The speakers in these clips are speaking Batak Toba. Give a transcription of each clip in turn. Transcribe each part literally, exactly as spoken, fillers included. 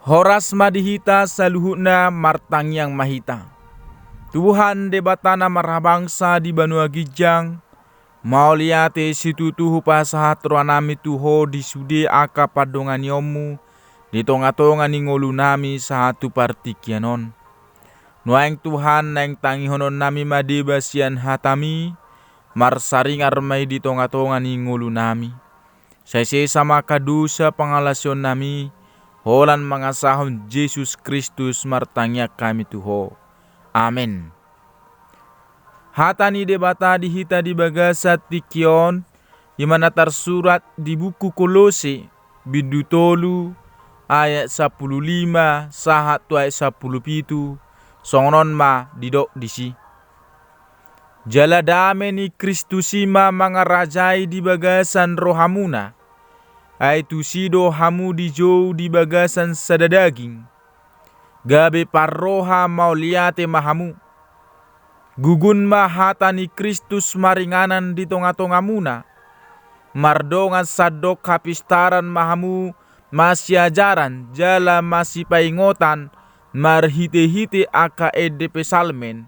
Horas ma di hita saluhutna, martangiang ma hita. Tuhan Debata na marhabangsa di banua ginjang, mauliate situtu hupasahat rohanami tu Ho di sude angka pandonganionmu di tongatonga ni ngolunami sahat tu partingkian on. Nuaeng Tuhan, naeng tangihononnami ma deba sian hatami, marsaringar ma i di tongatonga ni ngolunami. Sai sesa ma angka dosa pangalaosionnami, holan mangasahon Jesus Kristus martangiang hami tu Ho. Amen. Hata ni Debata di hita di bagasan tingki on, i ma na tarsurat di buku Kolose, bindu tolu, ayat sampulu lima sahat tu ayat sampulu pitu, songon on ma didok disi. Jala dame ni Kristus i ma mangarajai di bagasan rohamuna. Ai tusi do hamu dijou di bagasan sada daging. Gabe parroha mauliate ma hamu. Gugun ma hata ni Kristus maringanan di tongatongamuna. Mardongan sandok hapistaran ma hamu masiajaran jala masipaingotan marhitehite angka ende Psalmen,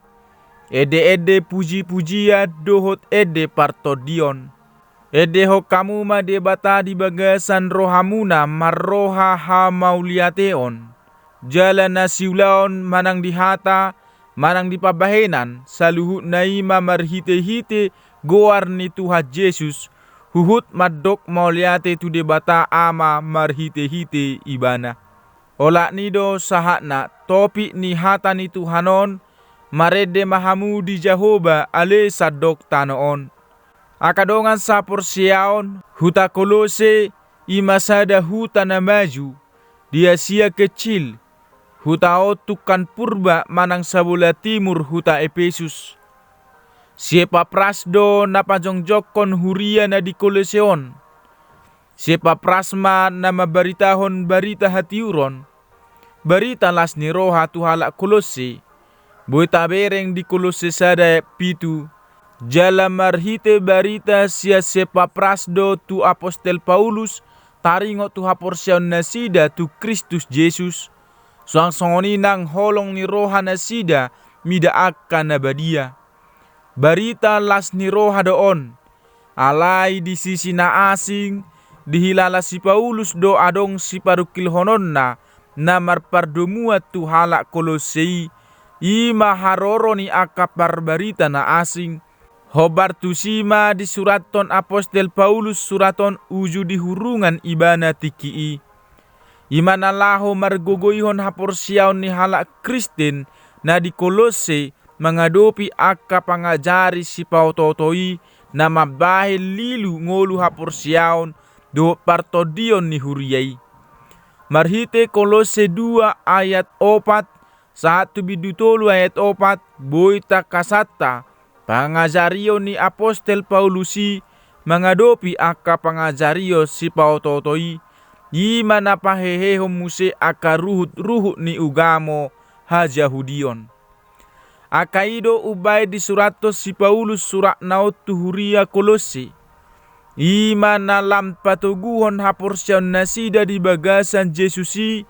endeende pujipujian dohot ende partondion. Endehon hamu ma Debata di bagasan rohamuna marroha hamauliateon. Jala na siulaon manang di hata, manang di pambahenan, saluhutna i ma marhitehite goar ni Tuhan Jesus, huhut mandok mauliate tu Debata Ama marhitehite Ibana. Olat ni do sahatna topik ni hata ni Tuhan on, marende ma hamu di Jahowa ale sandok tano on. Angka dongan saporseaon, huta Kolose i ma sada huta na maju di Asia Kecil, huta on tungkan purba manang sabola timur huta Epesus. Si Epapras do na pajongjongkon huria na di Kolose on. Si Epapras ma na mambaritahon barita hatiuron, barita las ni roha tu halak Kolose. Boi tabereng di Kolose sada ayat pitu. Jala marhite barita sian si Epapras do tu apostel Paulus taringot tu haporseaonnasida tu Kristus Jesus. Suang songon i nang holong ni rohanasida mida angka na badia. Barita las ni roha do on. Alai di sisi na asing, dihilala si Paulus do adong siparungkilhononna na marpardomuan tu halak Kolose i, i ma haroro ni angka parbarita na asing. Hombar tusi ma disurathon apostel Paulus surat on uju di hurungan ibana tingki i. I ma na laho margogoihon haporseaon ni halak Kristen na di Kolose mangadopi angka pangajari sipaotooto i na mambahen lilu ngolu haporseaon dohot partondion ni huria i. Marhite Kolose dua ayat opat sahat tu bindu tolu ayat opat, boi tangkasanta pangajarion ni apostel Paulus i mangadopi angka pangajarion sipaotooto i, i ma na pahehehon muse angka ruhutruhut ni ugamo hajahudion. Angka i do umbahen disurathon si Paulus suratna on tu huria Kolose. I ma na lam patoguhon haporseaonnasida di bagasan Jesus i,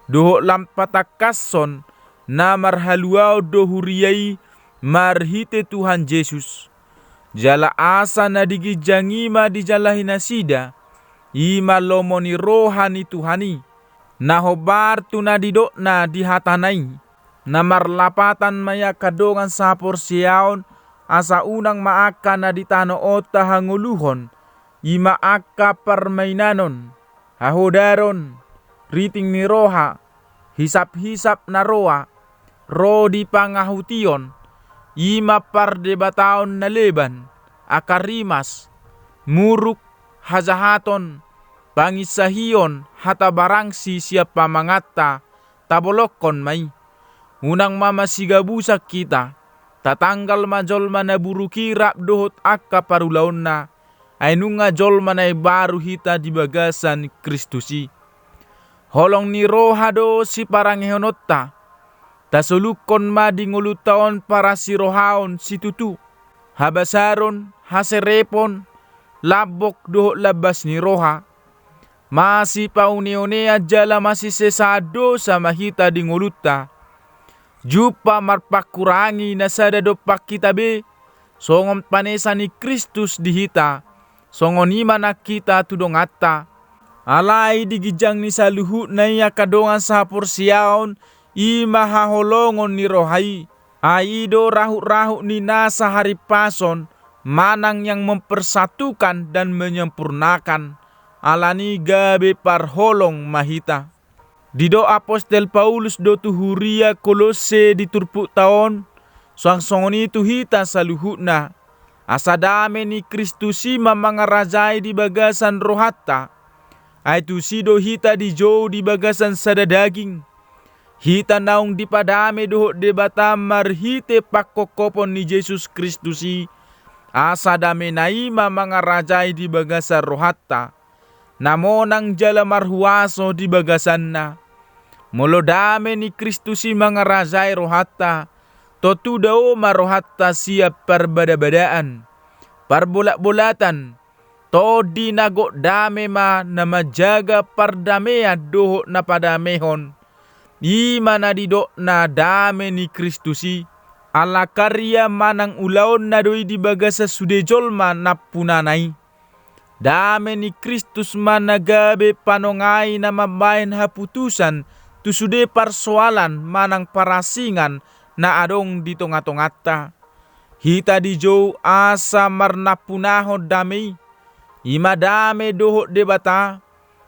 dohot lam patangkashon na marhaluaon do huria i marhite Tuhan Jesus. Jala asa na di ginjang i ma dijalahi nasida, i ma lomo ni roha ni Tuhan i, na hombar tu na nidokna di hatana i, na marlapatan ma i angka dongan saporseaon, asa unang ma angka na di tano on tahangoluhon, i ma angka parmainanon, hahodaron, riting ni roha, hisaphisap na roa, ro di pangahution, i ma pardebataon na leban, angka rimas, muruk, hajahaton, panginsahion, hata barangsi sian pamanganta, tabolongkon ma i. Unang ma masigabusan hita, tatanggal ma jolma na buruk i rap dohot angka parulaonna, ai nunga jolma na imbaru hita di bagasan Kristus i. Holong ni roha do siparangehononta. Tasolukkon ma di ngolunta on parasirohaon situtu, habasaron, haserepon, lambok dohot lambas ni roha. Masipaune-unean jala masisesaan dosa ma hita di ngolunta. Jumpang marpangkurangi na sada dompak hita be, songon panesa ni Kristus di hita, songon i ma nang hita tu donganta. Alai di ginjang ni saluhutna i angka dongan sahaporseaon, i ma haholongon ni roha i. Ai i do rahut-rahut ni nasa harimpason, manang yang mempersatukan dan menyempurnakan, alani gabe parholong ma hita. Didok apostel Paulus do tu huria Kolosse di turpukta on, suang songon i tu hita saluhutna, asa dame ni Kristus i ma mangarajai di bagasan rohanta. Ai tusi do hita dijou di bagasan sada daging. Hita naung dipadame dohot Debata marhite pangkophopon ni Jesus Kristus i, asa damena i ma mangarajai di bagasan rohanta, na monang jala marhuaso di bagasanna. Molo dame ni Kristus i mangarajai rohanta, tontu dao ma rohanta sian parbada-badaan, parbolat-bolatan. Tondi na gok dame ma na manjaga pardamean dohot na padamehon. I ma na didokna dame ni Kristus i. Ala karya manang ulaonna do i di bagasan sude jolma nampunana i. Dame ni Kristus ma na gabe panongai na mambahen haputusan tu sude parsoalan manang parasingan na adong di tonga-tonganta. Hita dijou asa marnampunahon dame i. I ma dame dohot Debata,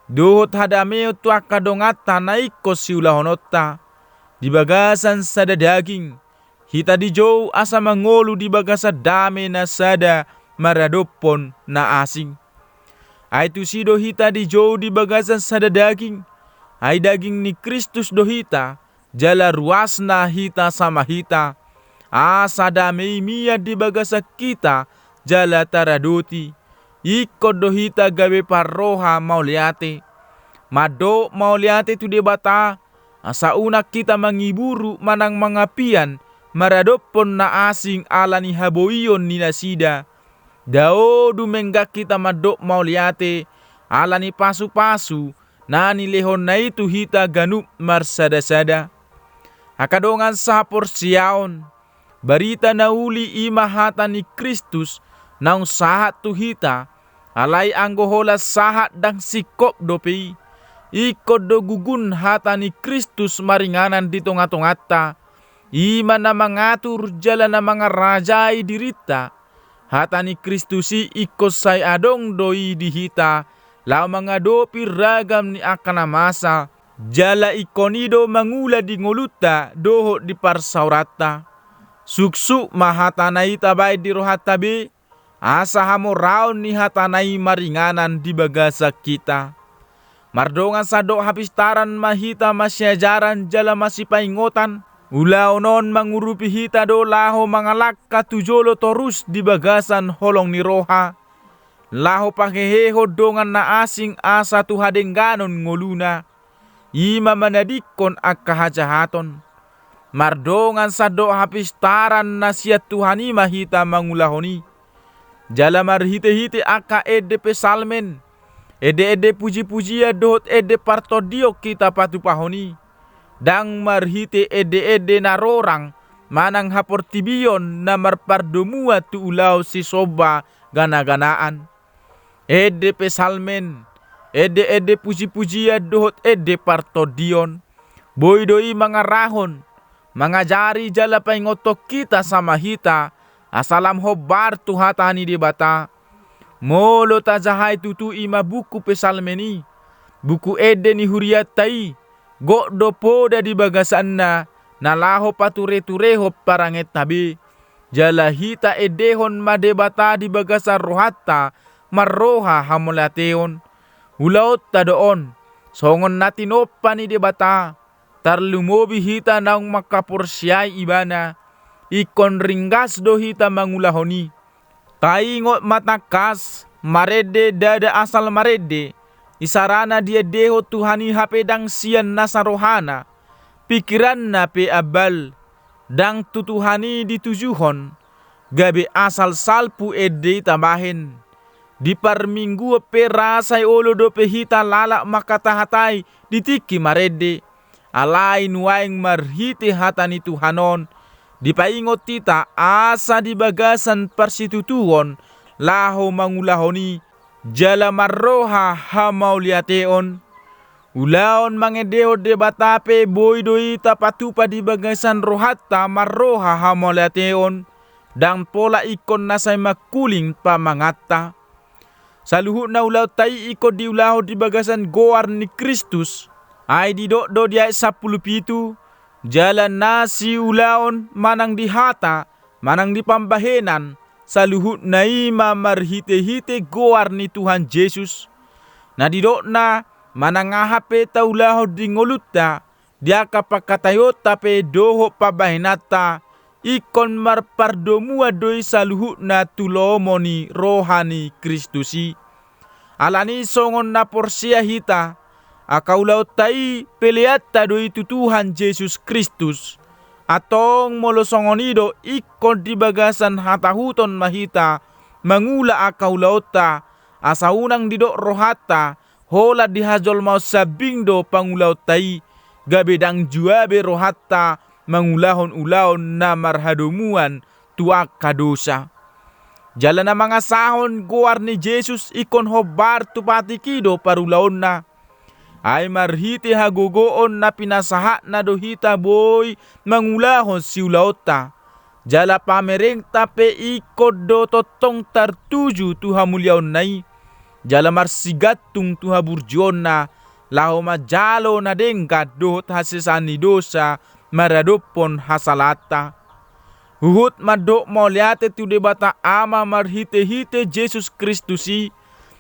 dohot hadameon tu angka donganta na ingkon siulahononta. Di bagasan sada daging, hita dijou asa mangolu di bagasan dame na sada maradophon na asing. Ai tusi do hita dijou di bagasan sada daging, ai daging ni Kristus do hita, jala ruasna hita sama hita. Asa dame i mian di bagasan hita, jala taradoti. Ingkon do hita gabe parroha mauliate. Mandok mauliate tu Debata, asa unang hita mangiburu manang mangapian maradophon na asing ala ni haboion ni nasida. Dao dumenggan hita mandok mauliate ala ni pasu-pasu na nilehonna i tu hita ganup marsada-sada. Angka dongan sahaporseaon, barita na uli i ma hata ni Kristus naung sahat tu hita, alai anggo holan sahat ndang singkop dope i. Ingkon do gugun hata ni Kristus maringanan di tonga-tonganta, i ma na mangatur jala na mangarajai dirinta. Hata ni Kristus i ingkon sai adong do i di hita, laho mangadopi ragam ni angka na masa, jala ingkon i do mangula di ngolunta dohot di parsaoranta. Suksuk ma hatana i tabahen di rohanta be, asa hamoraon ni hatana i maringanan di bagasan hita. Mardongan sandok hapistaran ma hita masiajaran jala masipaingotan. Ulaon on mangurupi hita do laho mangalangka tu jolo torus di bagasan holong ni roha, laho pahehehon dongan na asing asa tu hadengganon ngoluna, i ma manadingkon angka hajahaton. Mardongan sandok hapistaran na sian Tuhan i ma hita mangulahon i. Jala marhite-hite angka ende psalmen, ende-ende puji-pujian dohot ende partondion hita patupahon i. Ndang marhite ende-ende na rorang manang haportibion na marpardomuan tu ulaon sisomba gana-ganaan. Ende psalmen, ende-ende puji-pujian dohot ende partondion, boi do i mangarahon, mangajari jala paingothon hita sama hita, asa lam hombar tu hata ni Debata. Molo tajahai tutu i ma buku psalmen i, buku ende ni hurianta i, gok do poda di bagasanna, na laho pature-turehon parangenta be. Jala hita endehon ma Debata di bagasan rohanta, marroha hamauliateon. Ulaonta do on, songon na tinompa ni Debata, tarlumobi hita naung mangkaporseai Ibana, ingkon ringgas do hita mangulahon i. Taingot ma tangkas, marende ndada asal marende, isarana diendehon Tuhan i hape ndang sian nasa rohana, pingkiranna pe ambal, ndang tu Tuhan i ditujuhon, gabe asal salpu ende i tabahen. Di parmingguon pe ra sai olo dope hita lalap mangkatahatai di tingki marende. Alai nuaeng marhite hata ni Tuhan on, dipaingot hita asa di bagasan parsitutuon laho mangulahon i, jala marroha hamauliateon. Ulaon mangendehon Debata pe boi do i tapatupa di bagasan rohanta marroha hamauliateon, ndang pola ingkon na sai mangkuling pamanganta. Saluhutna ulaonta i ingkon diulahon di bagasan goar ni Kristus. Ai didok do di ayat sampulu pitu, jala na siulaon manang di hata, manang di pambahenan, saluhutna i ma marhitehite goar ni Tuhan Jesus. Na didokna, manang aha pe taulahon di ngolunta, di angka pangkataionta pe dohot pambahenanta, ingkon marpardomuan do i saluhutna tu lomo ni roha ni Kristus i. Alani songon na porsea hita, angka ulaonta i peleanta do i tu Tuhan Jesus Kristus. Antong molo songon i do, ingkon di bagasan hatahuton ma hita mangula angka ulaonta, asa unang didok rohanta, holan di hajolmaon sambing do pangulaonta i, gabe ndang jua be rohanta mangulahon ulaon na marhadomuan tu angka dosa. Jala na mangasahon goar ni Jesus ingkon hombar tu patik i do parulaonna. Ai marhite hagogoon na pinasahatna do hita boi mangulahon siulaonta. Jala pamerengta pe ingkon do tongtong tartuju tu hamuliaonna i, jala marsigantung tu haburjuonna, laho manjalo na denggan dohot hasesaan ni dosa maradophon hasalaanta. Huhut mandok mauliate tu Debata Ama marhitehite Jesus Kristus i,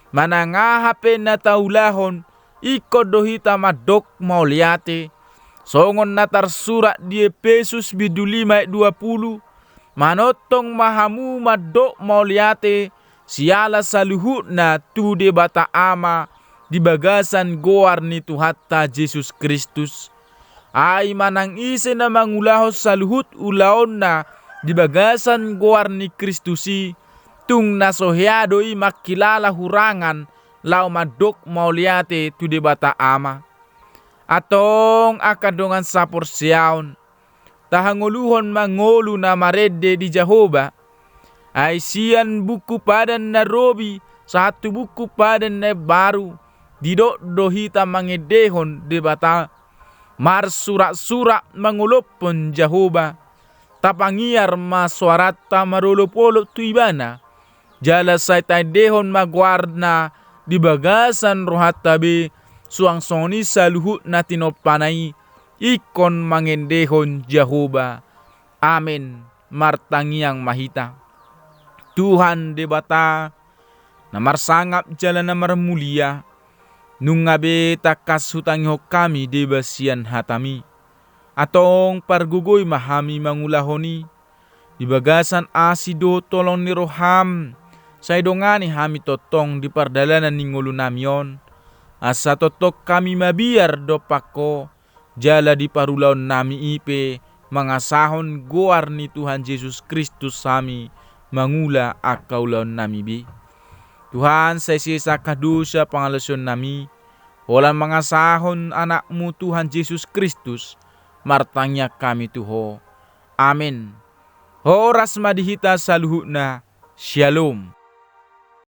manang aha pe na taulahon, ingkon do hita mandok mauliate. Songon na tarsurat di Epesus bindu lima ayat dua pulu, manongtong ma hamu mandok mauliate, siala saluhutna tu Debata Ama di bagasan goar ni Tuhanta Jesus Kristus. Ai manang ise na mangulahon saluhut ulaonna di bagasan goar ni Kristus i, tung na so hea do i mangkilala hurangan laho mandok mauliate tu Debata Ama. Antong angka dongan saporseaon, tahangoluhon ma ngolu na marende di Jahowa. Ai sian Buku Padan na Robi sahat tu Buku Padan na Imbaru, didok do hita mangendehon Debata, marsuraksurak mangolophon Jahowa. Tapangiar ma soaranta marolopolop tu Ibana. Jala sai taendehon ma goarna di bagasan rohanta be, suang songon i saluhut na tinompana i ingkon mangendehon Jahowa. Amen. Martangiang ma hita. Tuhan Debata, na marsangap jala na marmulia, nunga be tangkas hutangihon hami deba sian hataMi. Antong pargogoi ma hami mangulahon i, di bagasan asi dohot holong ni rohaM, sai dongani hami tongtong di pardalanan ni ngolunami on, asa tongtong hami mabiar dompak Ho, jala di parulaonnami i pe mangasahon goar ni Tuhan Jesus Kristus hami mangula angka ulaonnami be. Tuhan, sai sesa angka dosa pangalaosionnami, holan mangasahon AnakMu Tuhan Jesus Kristus, martangiang hami tu Ho. Amen. Horas ma di hita saluhutna. Syalom.